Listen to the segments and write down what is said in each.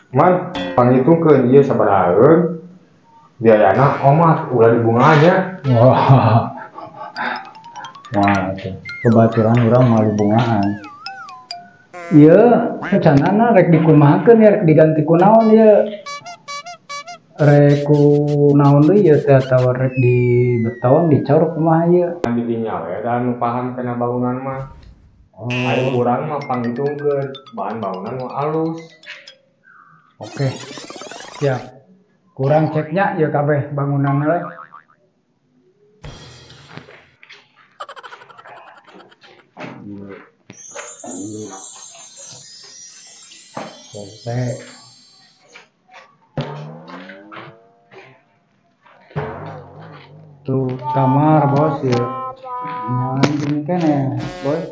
Man, panghitungkeun ieu sabaraha biayana omat ulah dibungaannya. Wah. Wah, kebaturan urang mah dibungaan. Ieu rencanana rek dikumahakeun ya, rek diganti ku naon ieu? Rek ku naon deui ieu teh atawa rek di beton dicor kumaha ieu? Di dinya we da nu paham kana bangunan mah. Oh. Ayo urang mah panghitungkeun bahan bangunan mah alus. Oke. Siap. Kurang ceknya ya kabeh bangunan we. Selesai. Tuh kamar bos ya. Nah, ini kan ya, bos.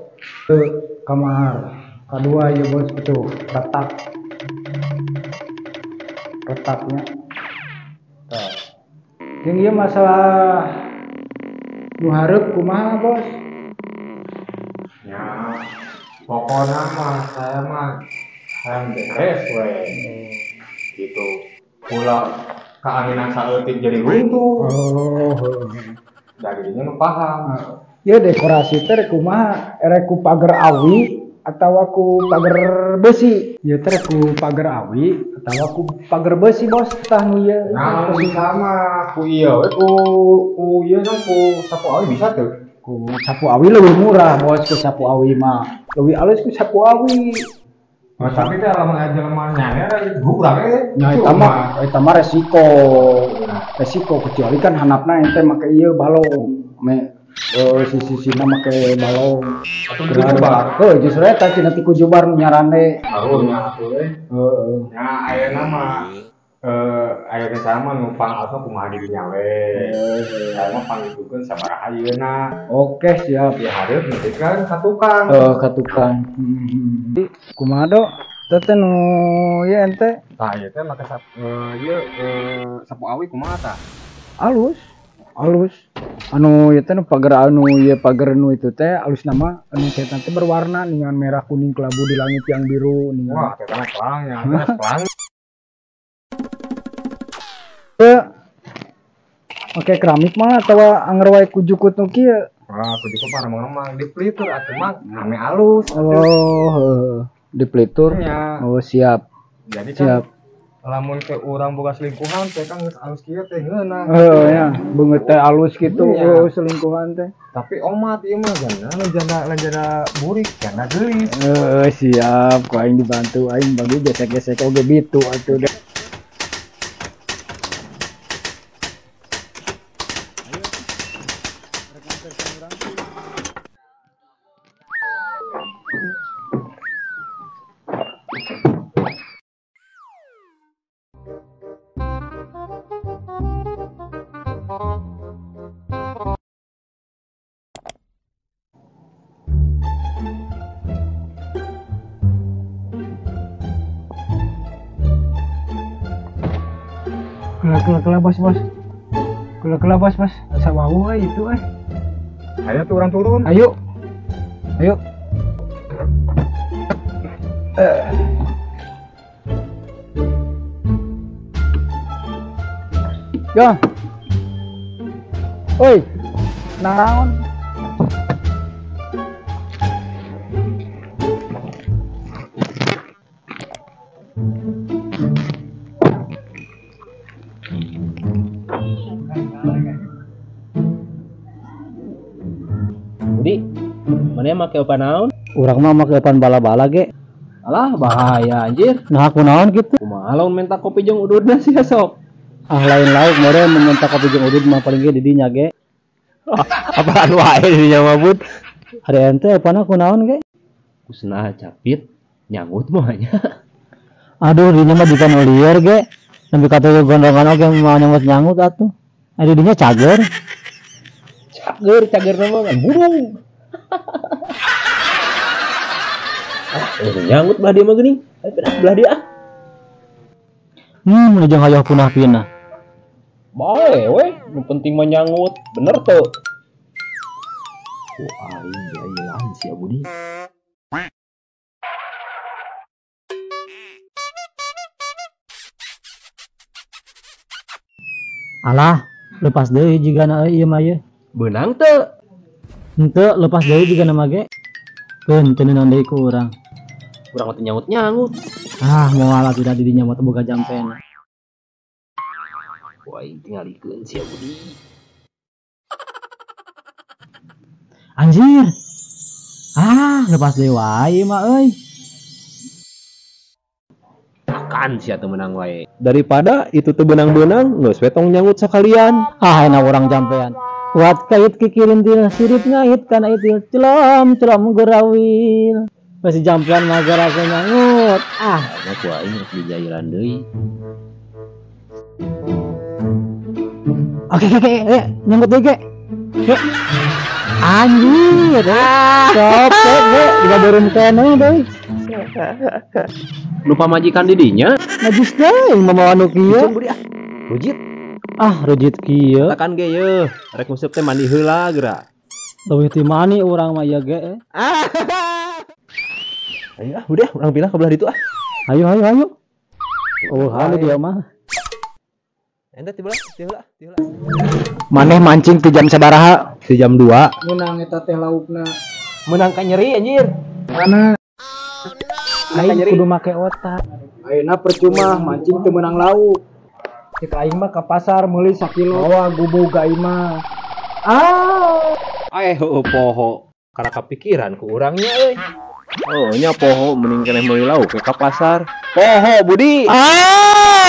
Tuh kamar. Kedua ya bos itu retak. Retaknya. Tuh. Yang ieu masalah nu hareup kumaha bos? Ya, pokoknya mah saya mah hayang beres we. Gitu. Ulah keanginan saeutik jadi runtuh. Oh. Dari dinya nu paham. Ya dekorasi teh rek kumaha? Rek ku pagar awi atawa ku pagar besi? Ya teh rek ku pagar awi atawa ku pagar besi bos tah nu ieu. Nah, bisa mah ku ieu we ku ieu kan ku sapu awi bisa teu? Ku sapu awi leuwih murah bos, ku sapu awi mah. Leuwih alus ku sapu awi. Nah, tapi teh lamun aya jelema nyaner urang ge. Nah, eta mah resiko. Resiko kecuali kan handapna ente make ieu balong. Me sisi-sisina make balong. Jubar. Heuh, justru eta cenah ti ku jubar nu nyarande. Heuh nya atuh we. Heeh. Nya ayeuna mah aya rencana mah nu pangalosna kumaha dirinya we. Saya mah panghitungkeun sabaraha ayeuna. Oke, siap. Ya hareup nepi kan ka tukang. Heeh, ka tukang. Kumaha do? Teh nu ieu ente? Tah ieu teh make ieu sapu awi kumaha tah? Alus. Alus. Anu ieu teh nu pagar anu ieu pagar nu itu teh alus nama anu cetan teh berwarna ningan merah kuning kelabu di langit yang biru ningan. Wah, cetan pelang ya, pelang. Oke, keramik mah atawa anger wae ku jukut nu kieu. Wah, ku jukut mah remang-remang dipelitur atuh mah ame alus. Oh, heeh. Dipelitur. Ya. Oh, siap. Jadi kan siap. Lamun ke urang boga selingkuhan teh kan geus alus kieu teh ngeunah. Heuh nya, beungeut teh alus kitu heuh selingkuhan teh. Tapi omat ieu mah janda burik, janda geulis. Heeh, siap. Ku aing dibantu aing bagi gesek-gesek oge bitu atuh deh. Kela-kela bos bos. Kela-kela bos bos. Asa wawuh euy itu euy. Ayo tuh orang turun. Ayo. Ayo. Ya. Oi. Naon? Budi, mana make opan naon? Urang mah make opan bala-bala ge. Alah bahaya anjir. Nah aku naon gitu. Kumaha lamun minta kopi jeung ududna sia sok. Ah lain lauk more mun minta kopi jeung udud mah paling ge di dinya ge. Apaan wae di dinya mah bud. Hari ente opan aku naon ge? Kusna capit nyangut mah nya. Aduh dinya mah jiga nu lieur ge. Sampai kata gondongan oge mah nyangut-nyangut atuh. Ari dinya cager. Cager, cager nama kan burung. Nyangut belah dia mah geuning. Ayo pindah belah dia ah. Menuju hayoh punah pinah. Bae we, nu penting mah nyangut. Bener teu? Ku aing ge lain si Budi. Alah, lepas deui jigana euy ieu mah ye. Beunang teu? Henteu, lepas deui jigana mah ge. Keun teu naon deui ku urang. Urang mah teu nyangut-nyangut. Ah, moal atuh da di dinya mah teu boga jampena. Ku aing tingalikeun sia Budi. Anjir. Ah, lepas deui wae mah euy. Kan sia teu meunang wae. Daripada itu teu beunang-beunang, geus we tong nyangut sakalian. Ah, enak urang jampean. Kuat kait kikirintil, sirip ngait kana itil, celom celom gorawil. Masih jampean mah gara nyangut. Ah, mah ku aing rek dijailan deui. Oke, oke, nyangut deui ge. Anjir. Copet ge, dibabeurem keneh deui. Lupa majikan didinya. Najis deui mamawa nu kieu. Rujit. Ah, rujit kieu. Tekan ge yeuh, rek nguseup teh mandi heula geura. Leuwih ti mani urang mah ieu ge. Ayo ah, udah urang pindah ke belah ditu ah. Ayo ayo ayo. Oh, halu dia mah. Ente ti belah, ti heula, ti heula. Maneh mancing ti jam sabaraha? Ti jam 2. Meunang eta teh laukna. Meunang ka nyeri anjir. Mana? Aing kudu make otak. Ayeuna percuma mancing teu meunang lauk. Cek aing mah ka pasar meuli sakilo. Bawa gubug ka imah. Ah. Heueuh poho. Karena kapikiran ku urangnya euy. Oh, nya poho mending keneh meuli lauk ke ka pasar. Poho Budi. Ah.